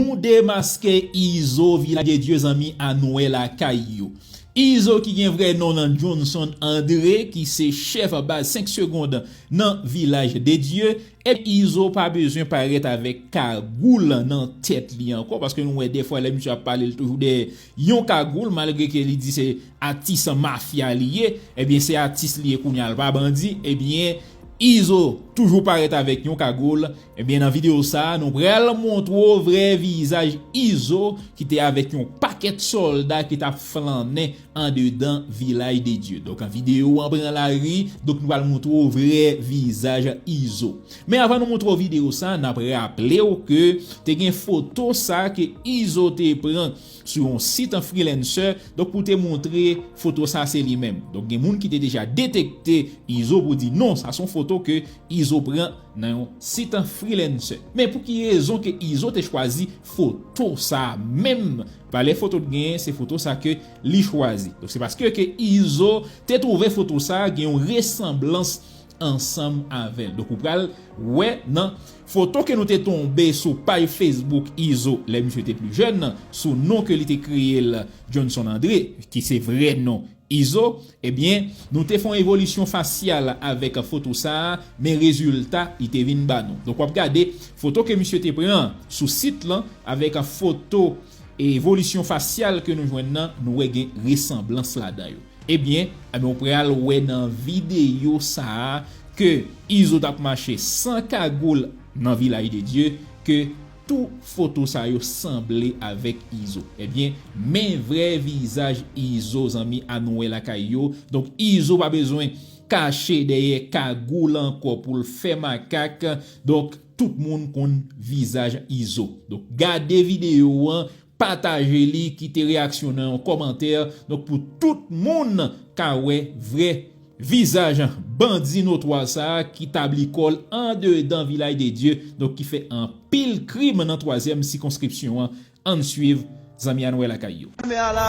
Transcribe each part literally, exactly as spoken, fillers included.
Nou demaske Izo Vilaj de Dye, zanmi, a nou wè lakay yo. Izo ki gen vrè non nan Johnson André, ki se chèf baz senk segond nan Vilaj de Dye. Epi Izo pa bezwen parèt avèk kagoul nan tèt li ankò, paske nou wè dèfwa lè misye ap pale, l toujou dèyè yon kagoul, malgre ke li di se atis mafya li ye. Ebyen, se atis li ye kounye a, l pa bandi. Ebyen, Izo toujou parèt avèk yon kagoul. Ebyen, nan videyo sa a, nou pral montre w vrè vizaj Izo ki te avèk yon pakèt sòlda ki t ap flannen andedan Vilaj de Dye. Donk, videyo an pran lari, donk nou pral montre w vrè vizaj Izo. Men avan nou montre w videyo sa, n ap raple w ke te gen foto sa ke Izo te pran sou yon sit an freelancer, donk pou te montre foto sa se li menm. Donk gen moun ki te deja detekte Izo pou di non, sa se yon foto ke Izo pran nan yon sit an freelancer. Men pou ki rezon ke Izo te chwazi foto sa menm? Valè foto t genyen, se foto sa ke li chwazi. Donk se paske ke Izo te twouve foto sa gen yon resanblans ansanm avè l. Donk ou pral wè nan foto ke nou te tonbe sou paj Facebook Izo lè misye te pli jèn, sou non ke li te kreye l Johnson André, ki se vrè non Izo, ebyen, nou te fè yon evolisyon fasyal avèk foto sa a, men rezilta li te vin ba nou. Donk w ap gade foto ke misye te pran sou sit lan avèk foto evolisyon fasyal ke nou jwenn nan, nou wè gen resanblans ladan yo. Ebyen, ebyen, w pral wè nan videyo sa a ke Izo t ap mache san kagoul nan Vilaj de Dye, ke tou foto sa yo sanble avèk Izo. Ebyen, men vrè vizaj Izo, zanmi, a nou wè lakay yo. Donk, Izo pa bezwen kache dèyè kagoul ankò pou l fè makak. Donk, tout moun konn vizaj Izo. Donk, gade videyo an, pataje li, kite reyaksyon nan yon kòmantè. Donk, pou tout moun ka wè vrè vizaj bandi notwa sa a ki tabli kò l andedan Vilaj de Dye, donk ki fè anpil krim nan twazyèm sikonskripsyon an. Ann swiv, zanmi, ann wè lakay yo. Lame a la,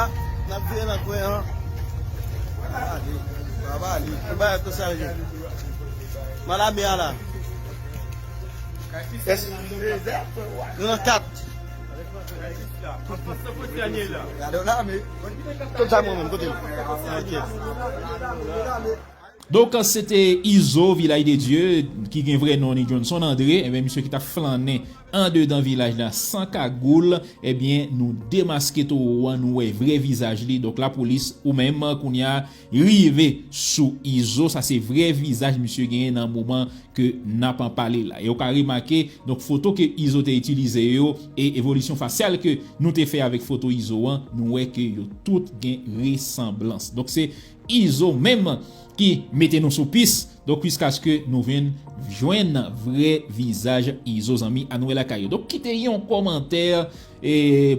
n ap vire nan kwen an. Pa pale, pa pale, pou bagay konsa yo. Mwen lame a la. Yes. Nou nan kat. Gade w lame. Tout zam mwen menm, kote l? Ok. Donk, se te Izo, Vilaj de Dye, ki gen vrè non li Johnson André, ebyen, misye ki t ap flannen andedan vilaj la san kagoul, ebyen, nou demaske towo an, nou wè vrè vizaj li. Donk, lapolis, ou menm, kounye a, rive sou Izo. Sa se vrè vizaj misye genyen nan moman ke n ap pale la. E ou ka remake, donk, foto ke Izo te itilize yo e evolisyon fasyal ke nou te fè avèk foto Izo an, nou wè ke yo tout gen resanblans. Donk, se Izo menm ki mete nou sou pis, donk, jiskaske nou vin jwenn vrè vizaj Izo, zanmi, ann wè lakay yo. Donk, kite yon kòmantè, e,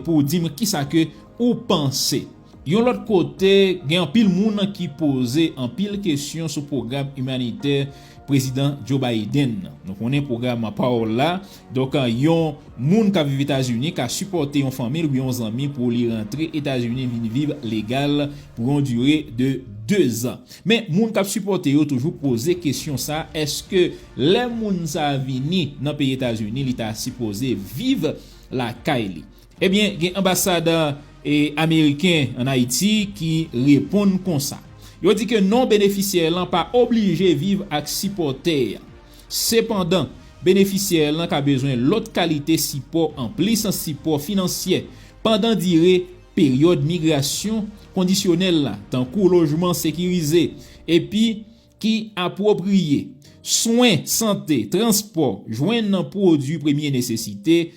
pou di m kisa ke ou panse. Yon lòt kote, gen anpil moun ki poze anpil kesyon sou pwogram imanitè Prezidan Joe Biden. Nou konnen pwogram Parole la. Donk, yon moun k ap viv Etazini ka sipòte yon fanmi l oubyen yon zanmi pou li rantre Etazini vin viv legal pou yon dire de dezan. Men, moun k ap sipòte yo toujou poze kesyon sa, èske lè moun sa a vini nan peyi Etazini, li ta sipoze viv lakay li? Ebyen, gen anbasad, e, ameriken ann Ayiti ki reponn konsa. Yo di ke non, benefisyè lan pa oblije viv ak sipòtè a. Sepandan, benefisyè lan ka bezwen lòt kalite sipò anplis sipò finansyè pandan dire peryòd migrasyon kondisyonèl la, tankou lojman sekirize epi ki apwopriye, swen sante, transpò, jwenn pwodui premye nesesite,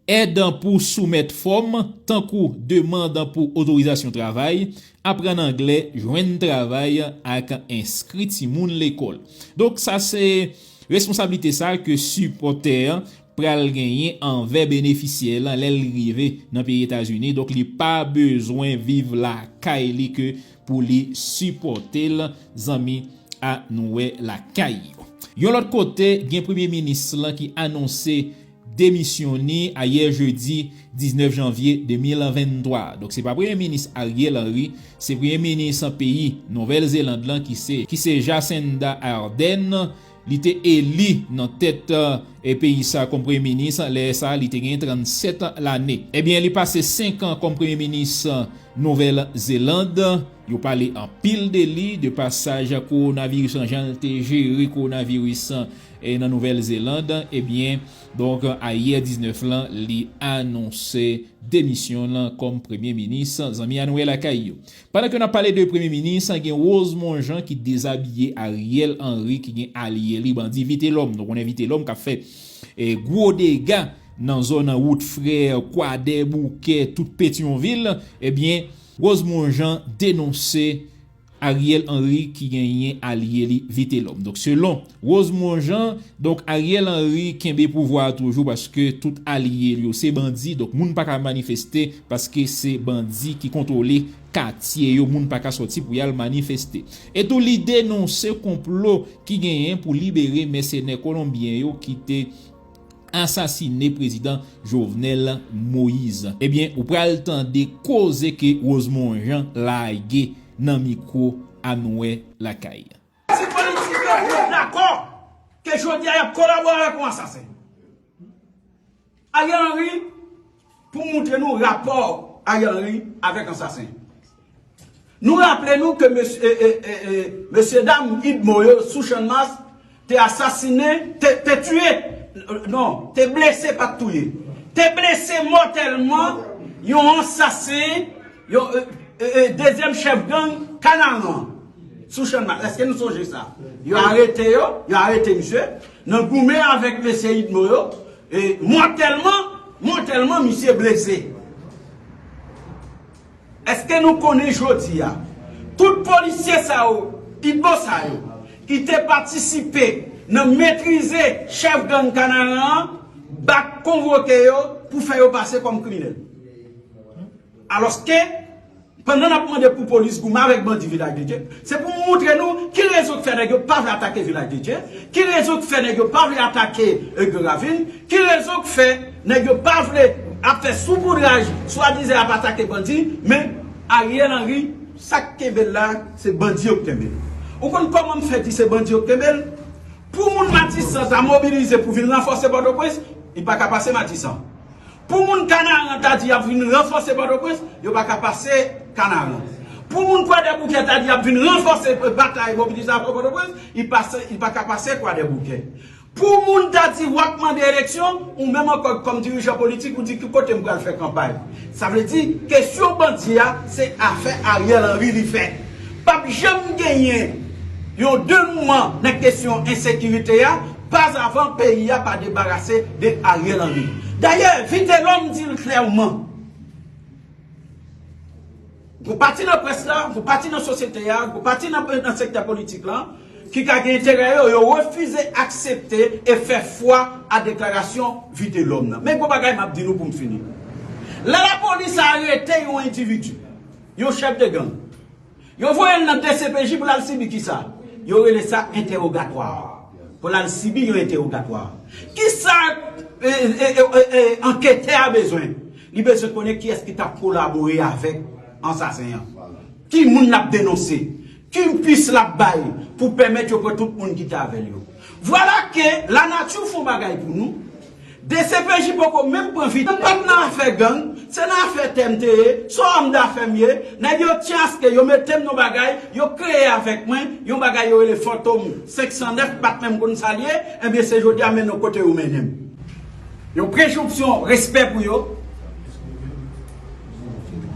èd pou soumèt fòm, tankou demann pou otorizasyon travay, aprann anglè, jwenn travay ak enskri timoun lekòl. Donk, sa se responsablite sa ke sipòtè an pral genyen anvè benefisyè lan lè l rive nan peyi Etazini. Donk, li pa bezwen viv lakay li ke pou li sipòte l, zanmi, a nou wè lakay yo. Yon lòt kote, gen premye minis lan ki anonse demisyon ni ayè jedi diznèf janvye de mil venntwa. Donk, se pa premye minis Ariel Henry, se premye minis peyi Nouvèl Zeland lan ki se, ki se Jacinda Ardern, Li te eli nan tèt, e, peyi sa kòm premye minis, lè sa li te gen trannsèt lane. Ebyen, li pase senk an kòm premye minis Nouvèl Zeland. Yo pale anpil de li, de pasaj kowonaviris lan, jan l te jere kowonaviris, e, nan Nouvèl Zeland. Ebyen, donk, ayè diznèf lan, li anonse demisyon l kòm premye minis. Zanmi a nou wè lakay yo. Pandan ke n ap pale de premye minis, gen Rosemond Jean ki dezabiye Ariel Henry ki gen alye li bandi Vitelhomme. Nou konnen Vitelhomme k ap fè, e, gwo dega nan zòn Wout Frè, Kwadèboukè, tout Petyonvil. Ebyen, Rosemond Jean denonse Ariel Henry ki genyen alye li Vitelhomme. Donk, selon Rosemond Jean, donk, Ariel Henry kenbe pouvwa a toujou paske tout alye l yo se bandi. Donk, moun pa ka manifeste paske se bandi ki kontwole katye yo. Moun pa ka sòti pou y al manifeste. E tou, li denonse konplo ki genyen pou libere mèsenè kolonbyen yo ki te asasine prezidan Jovenel Moïse. Ebyen, ou pral tande koze ke Rosemond Jean lage nan mikwo a nou wè lakay. Pati politik yo, yo dakò ke jodi a y ap kolabore avèk yon asasen. Ariel Henry, pou moutre nou rapò Ariel Henry avèk asasen. Nou raple nou ke mesye, e, e, e, e, mesye dam Idmo yo sou Channmas te asasinen, te, te tiye, non, te blese, pa t touye. Te blese mòtèlman yon asasen, yon, e, e, e, dezyèm chèf gang Kanaran sou Channmas. Èske nou sonje sa? Yo arete yo, yo arete misye, nan goumen avèk mesye Idmo yo, e mòtèlman, mòtèlman misye blese. Èske nou konnen jodi a, tout polisye sa yo, Idmo sa yo, ki te patisipe nan metrize chèf gang Kanaran an, bak konvoke yo pou fè yo pase kòm kriminèl? Alòske, pandan n ap mande pou polis goumen avèk bandi Vilaj de Dye, se pou moutre nou ki rezon k fè nèg yo pa vle atake Vilaj de Dye, ki rezon k fè nèg yo pa vle atake, e, Gran Ravin, ki rezon k fè nèg yo pa vle ap fè soupoudraj, swadizan ap atake bandi, men Ariel Henry, sa k kenbe l la, se bandi yo k kenbe l. Ou konn kòman m fè di se bandi yo k kenbe l? Pou moun Matisan ta mobilize pou vin ranfòse Pòtoprens, li pa ka pase Matisan. Pou moun Kanaran ta di y ap vin ranfòse Pòtoprens, yo pa ka pase Kanaran. Pou moun Kwadèboukè ta di y ap vin ranfòse batay mobilizasyon Pòtoprens, li pase, li pa ka pase Kwadèboukè. Pou moun ta di w ap mande eleksyon, ou menm ankò kòm dirijan politik, ou di ki kote m pral fè kanpay. Sa vle di, kesyon bandi a, se afè Ariel Henry li fè. P ap janm genyen yon denouman nan kesyon ensekirite a, pa avan peyi a pa debarase de Ariel Henry. Dayè, Vitelhomme di l klèman, gon pati nan près la, gon pati nan sosyete a, gon pati nan, nan sektè politik la, ki ka gen enterè yo, yo refize aksepte e fè fwa a deklarasyon Vitelhomme nan. Men gon bagay m ap di nou pou m fini. Lè lapolis arete yon endividi, yon chèf de gang, yo voye l nan D C P J pou l al sibi kisa? Yo rele sa entèwogatwa. Pou l al sibi yon entèwogatwa. Kisa, e, e, e, e, e, anketè a bezwen? Li bezwen konnen kiyès ki t ap kolabore avèk ansasen an. Ki moun l ap denonse? Ki pis l ap bay pou pèmèt yo pran tout moun ki te avè l yo? Vwala ke lanati fè yon bagay pou nou. D C P J poko menm pran Vitelhomme, m pa t nan afè gang, se nan afè tè m te ye, se yon òm dafè m ye, nèg yo tchaske, yo mete m nan bagay, yo kreye avèk mwen, yon bagay yo rele Fantom senk san nèf, m pa t menm konn sa l ye, ebyen se jodi a men nou kote yo mennen m. Yon prejonksyon respè pou yo.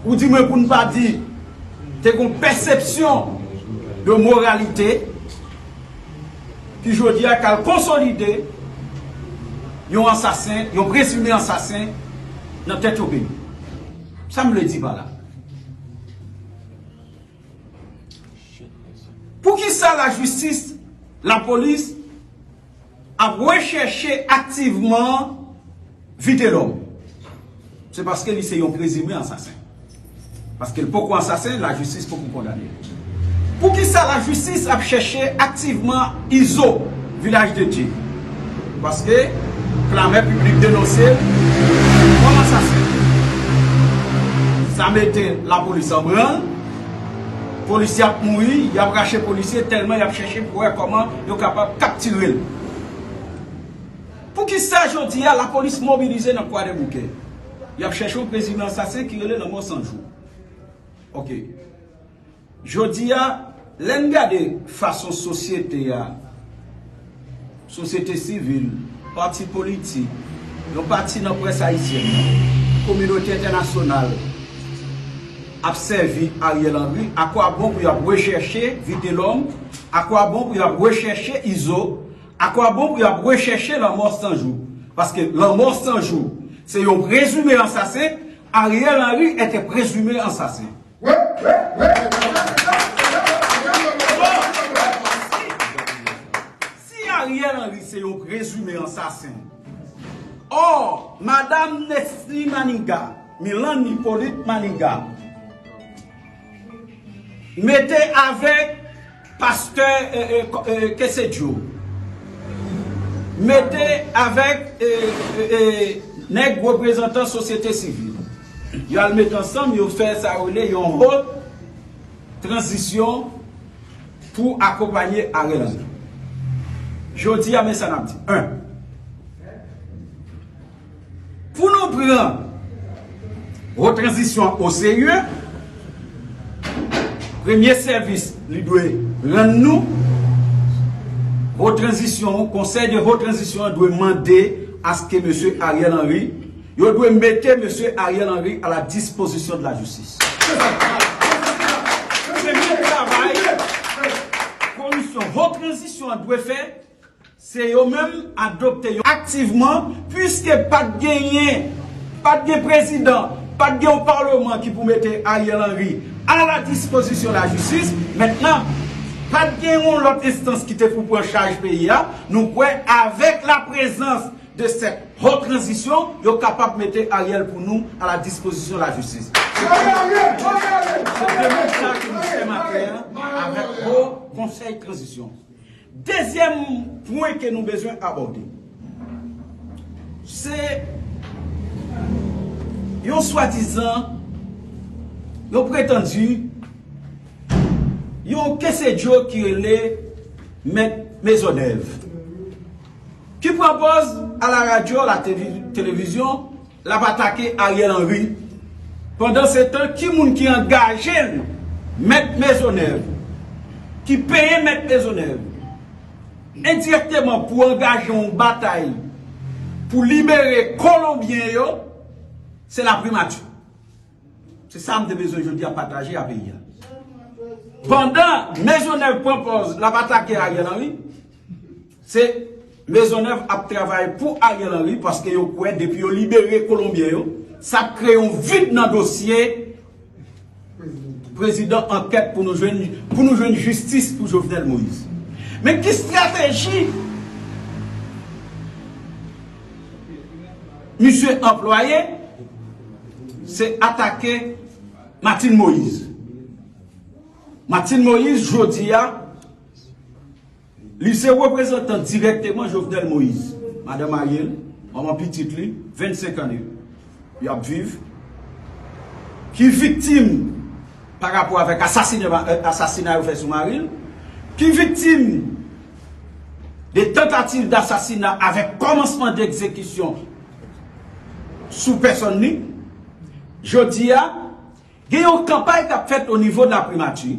Ou di mwen pou n pa di, te gon pèsepsyon de moralite ki jodi a k al konsolide yon ansasen, yon prezime ansasen nan tèt yon peyi. Sa m vle di pa la? Poukisa lajistis, lapolis ap rechèche aktivman Vitelhomme? Se paske li se yon prezime ansasen. Paske l poko ansasen, lajistis poko kondane l. Poukisa lajistis ap chèche aktivman Izo, Vilaj de Dye? Paske klamè piblik denonse l kòm ansasen. Sa mete lapolis an branl, Polisye ap mouri, y ap rache polisye tèlman y ap chèche pou wè kòman yo kapab kaptire l. Poukisa jodi a lapolis mobilize nan Kwadèboukè? Y ap chèche yon prezime ansasen ki rele Lanmò San Jou. Ok. Jodi a, lè n gade fason sosyete a, sosyete sivil, pati politik, yon pati nan près ayisyèn nan, kominote entènasyonal ap sèvi Ariel Henry, akwabon pou y ap rechèche Vitelhomme, akwabon pou y ap rechèche Izo, akwabon pou y ap rechèche Lanmò San Jou? Paske Lanmò San Jou, se yon prezime ansasen, Ariel Henry était présumé assassin. Si Ariel Henry se yon prezime ansasen, or, madanm Nesly Manigat, Milande Hyppolite Manigat, mete avèk pastè eh, eh, ko- eh, Kesedyo, mete avèk eh, eh, eh, nèg reprezantan sosyete sivil. Yo al met ansanm, yo fè sa yo rele yon hot tranzisyon pou akonpanye Ariel Henry. Jodi a, men sa n ap di. En, pou nou pran hot tranzisyon an oserye, premye sèvis li dwe rann nou, hot tranzisyon, konsèy de hot tranzisyon an dwe mande aske mesye Ariel Henry, yo dwe mete mesye Ariel Henry à la disposition de la justice. Premye travay komisyon hot tranzisyon an dwe fè, se yo menm adopte yon aktivman, piske pa t genyen, pa t gen prezidan, pa t gen yon palman ki pou mete Ariel Henry à la disposition de la justice. Mentnan, pa t gen yon lòt enstans ki te pou pran chaj peyi a. Nou kwè avèk la prezans de cette haute transition, yo kapab mete Ariel pou nou à la disposition de la justice. Se demen sa ke nou fè maten an avèk Haut Conseil Transition. Dezyèm pwen ke nou bezwen abòde, se yon swadizan, yon pretandi, yon kesedyo ki rele Mèt Maisonneuve, ki pran pòz a la radyo, la tele- televizyon, l ap atake Ariel Henry. Pandan se tan, ki moun ki angaje l? Mèt Maisonneuve, ki peye Mèt Maisonneuve endirèkteman pou angaje yon batay pou libere Kolonbyen yo, se laprimati. Se sa m te bezwen jodi a pataje a peyi a. Pandan Maisonneuve pran pòz l ap atake Ariel Henry, se Maisonneuve ap travay pou Ariel Henry, paske yo kwè depi yo libere Kolonbyen yo, sa ap kreye yon vid nan dosye prezidan ankèt pou nou jwenn, pou nou jwenn jistis pou Jovenel Moïse. Men ki estrateji misye anplwaye? Se atake Martine Moïse. Martine Moïse, jodi a, li se reprezantan dirèkteman Jovenel Moïse. Madanm Ariel, manman pitit li, vennsenk ane y ap viv, ki viktim pa rapò avèk asasina, asasina yo fè sou mari l, ki viktim de tantativ dasasina avèk kòmansman de egzekisyon sou pèsòn li. Jodi a, gen yon kanpay k ap fèt o nivo de laprimati,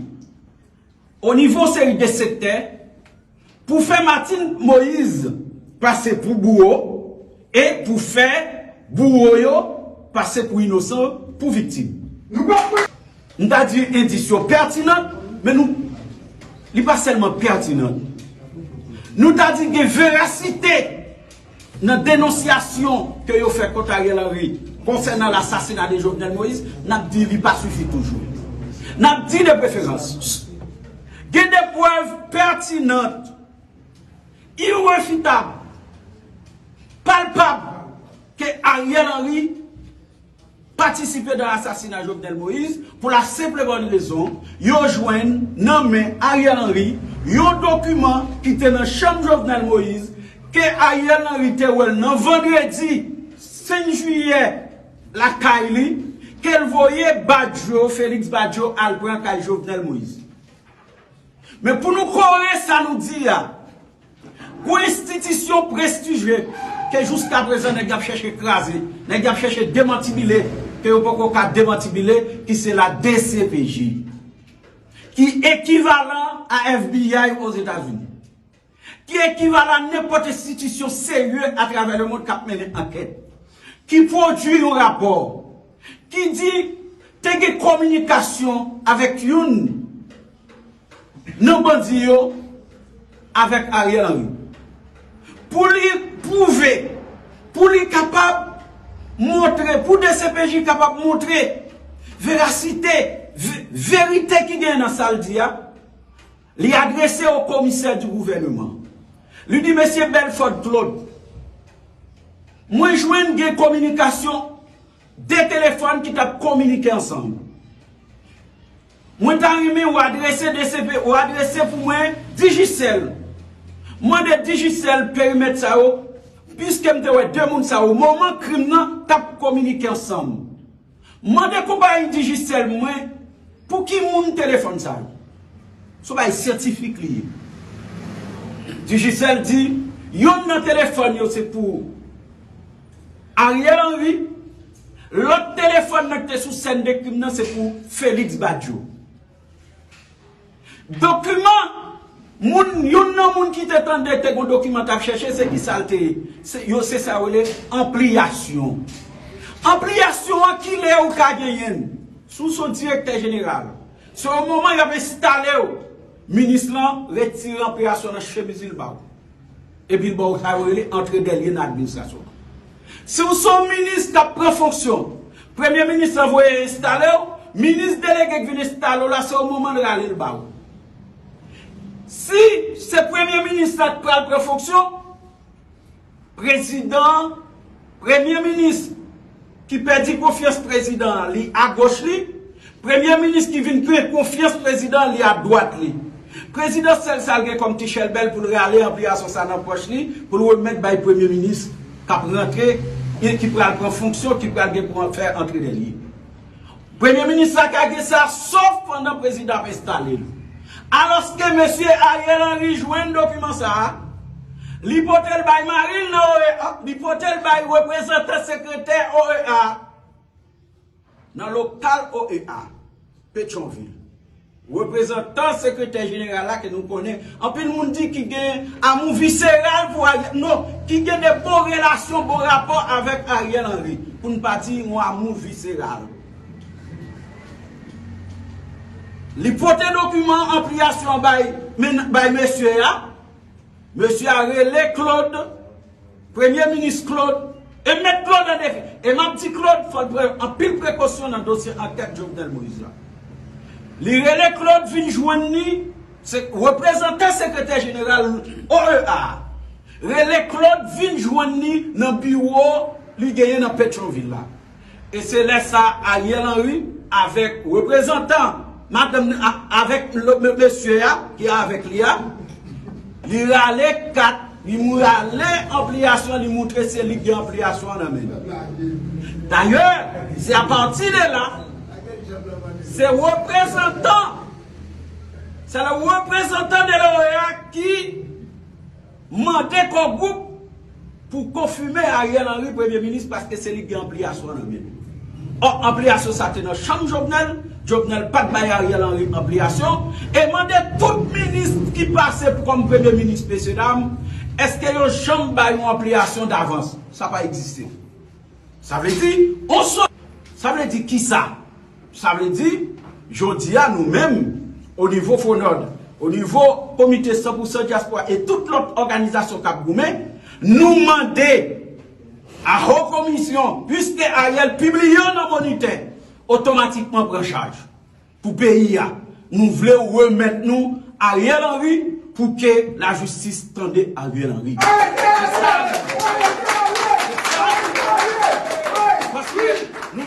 o nivo seri de sektè, pou fè Martine Moïse pase pou bouwo e pou fè bouwo yo pase pou inosan, pou viktim. M ta di endis yo pètinan, men nou, li pa sèlman pètinan. Nou ta di gen verasite nan denonsyasyon ke yo fè kont Ariel Henry konsènan lasasina de Jovenel Moïse, n ap di li pa sifi toujou. N ap di de preferans, gen de prèv pètinan, irefitab, palpab ke Ariel Henry patisipe nan asasina Jovenel Moïse pou la senp e bòn rezon, yo jwenn nan men Ariel Henry yon dokiman ki te nan chanm Jovenel Moïse, ke Ariel Henry te wè l nan vandredi senk jiyè lakay li, Ke l voye Badio, Félix Badio al pran kay Jovenel Moïse. Men pou nou kore sa nou di a, gon enstitisyon prestijye ke jiskaprezan nèg y ap chèche kraze, nèg y ap chèche demantibile, ke yo poko ka demantibile, ki se la D C P J, ki ekivalan a F B I Ozetazini, ki ekivalan nenpòt enstitisyon serye atravè lemonn k ap mennen ankèt, ki pwodui yon rapò, ki di te gen kominikasyon avèk youn nan bandi yo avèk Ariel Henry. Pou li pwouve, pou li kapab montre, pou D C P J kapab montre verasite, ve-, verite ki gen nan sa l di a, li adrese o komisè di gouvèneman. Li di, Mesye Belford Claude, mwen jwenn gen kominikasyon de telefòn ki t ap kominike ansanm. Mwen ta renmen w adrese D C P, w adrese pou mwen Digicel. Mande Digicel perimèt sa yo, piske m te wè de moun sa yo, moman krim nan, t ap kominike ansanm. Mande konpayi Digicel mwen pou ki moun telefòn sa yo. Se yon bagay syantifik li ye. Digicel di, yonn nan telefòn yo se pou Ariel Henry, lòt telefòn nan ki te sou sèn de krim nan se pou Félix Badio. Dokiman, moun, youn nan moun ki te tande te gon dokiman t ap chèche, se ki sa l te ye? Se, yo, se sa yo rele anpliyasyon. Anpliyasyon an, ki lè ou ka genyen l? Si w se yon direktè jeneral, se yon moman y ap enstale w, minis lan retire anpliyasyon nan chemiz li, l ba w. Epi l ba w sa yo rele antre dèlye nan administrasyon an. Si w se yon minis k ap pran fonksyon, premye minis lan voye enstale w, minis delege k vin enstale w la, se yon moman l rale l ba w. Si se premye minis la k pral pran fonksyon, prezidan, premye minis ki pèdi konfyans prezidan an, li agoch li, premye minis ki vin gen konfyans prezidan an, li adwat li. Prezidan sèl sa l gen kòm ti chèlbèl pou l rale anpliyasyon sa nan pòch li, pou l remèt bay premye minis k ap rantre, e ki pral pran fonksyon, ki pral gen pou fè antre dèlye. Premye minis la ka gen sa, sof pandan prezidan ap enstale l. Alòske mesye Ariel Henry jwenn dokiman sa a, li pote l bay mari l nan O E A, li pote l bay reprezantan sekretè O E A nan lokal O E A, Petyonvil. Reprezantan sekretè jeneral la ke nou konnen, anpil moun di ki gen amou viseral pou Ariel, non, ki gen de bon relasyon, bon rapò avèk Ariel Henry, pou n pa di yon amou viseral. Li pote dokiman anpliyasyon bay, men, bay mesye a. Mesye a rele Claude, premye minis Claude, e met Claude an defi. E m ap di Claude, fò l pran anpil prekosyon nan dosye ankèt Jovenel Moïse la. Li rele Claude vin jwenn li, se reprezantan sekretè jeneral O E A a. Rele Claude vin jwenn li nan biwo li genyen nan Petyonvil la. E se lè sa Ariel Henry avèk reprezantan madanm nan, a-, avèk le, le mesye a ki avèk li a, li rale kat, li mou-, rale anpliyasyon, li moutre se li ki gen anpliyasyon an nan men li. Dayè, se apati de la, se reprezantan, se le reprezantan de l'O E A ki mande Core Group pou konfime Ariel Henry premye minis paske se li ki gen anpliyasyon an nan men li. Ò, anpliyasyon sa te nan chanm Jovenel, Jovenel pa t bay Ariel Henry anpliyasyon, e mande tout minis ki pase pou kòm premye minis, mesye dam, èske yo janm bay yon anpliyasyon davans? Sa pa egziste. Sa vle di, on so-, sa vle di kisa? Sa vle di, jodi a, nou menm, o nivo Fonòd, o nivo Komite san pou san Dyaspora e tout lòt òganizasyon k ap goumen, nou mande a Ho Komisyon, piske Ariel pibliye yo nan Monitè, otomatikman pran chaj pou peyi a. Nou vle remèt nou Ariel Henry pou ke lajistis tande Ariel Henry. Se sa, se sa. Paske nou